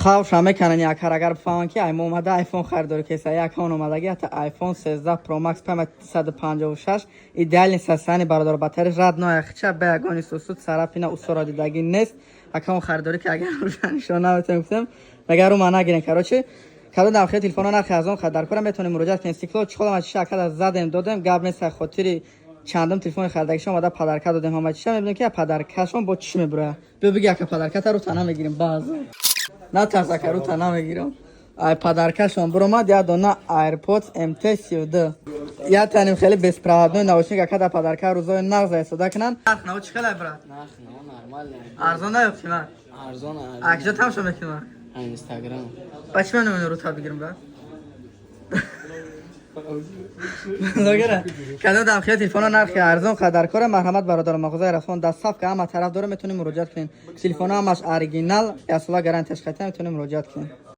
Қавша мекунанд якар, агар бифаҳманд, ки ай мо омада айфон харидорӣ кеса. Якон омадаги ҳатто iPhone 13 Pro Max память 156, идеальный состояние, бародар, батарея родной, хча ба ягони сусуд царапина усора дидагӣ нест. Акаон харидорӣ ки агар нишон наметем, гуфтем, мегар рӯ ма нагирем. Короче, кадом нархи телефонҳо, нархи арзон дар кора, метавонем муроҷиат кунем. Стекло, чехол, ҳама чиша акада задем, додем, гап нест. Хотири чандум телефони харидагишон омада, подарка додем, ҳама чиша. Мебинем, ки подаркашон бо чӣ мебурояд. Биё, биги, ака, подарката рӯ тана мегирем. Баъзо натарс, ака, рӯ тана мегирам. Ай подаркашон буромад як дона AirPods MT 32, як таним хеле беспроводной наушник. Ака, дар подарка рӯзои нағз истифода кунанд. Нарх наво чӣ хеле, брат? Нарх наво нормально. Арзон наёфтӣ ма? Арзон. Акҷо тамошо мекунӣ? Инстаграм. Ба чӣ ман намедонам, рӯ та бигирам, брат? Блогера. Кадом дамхия телефона нархи арзон дар кора, марҳамат, бародаро, мағозаи Рафон доставка ҳама тараф дора, метавонем муроҷиат кунем. Телефона ҳамаш оригинал, яксола гарантияш хати, метавонем муроҷиат кунем.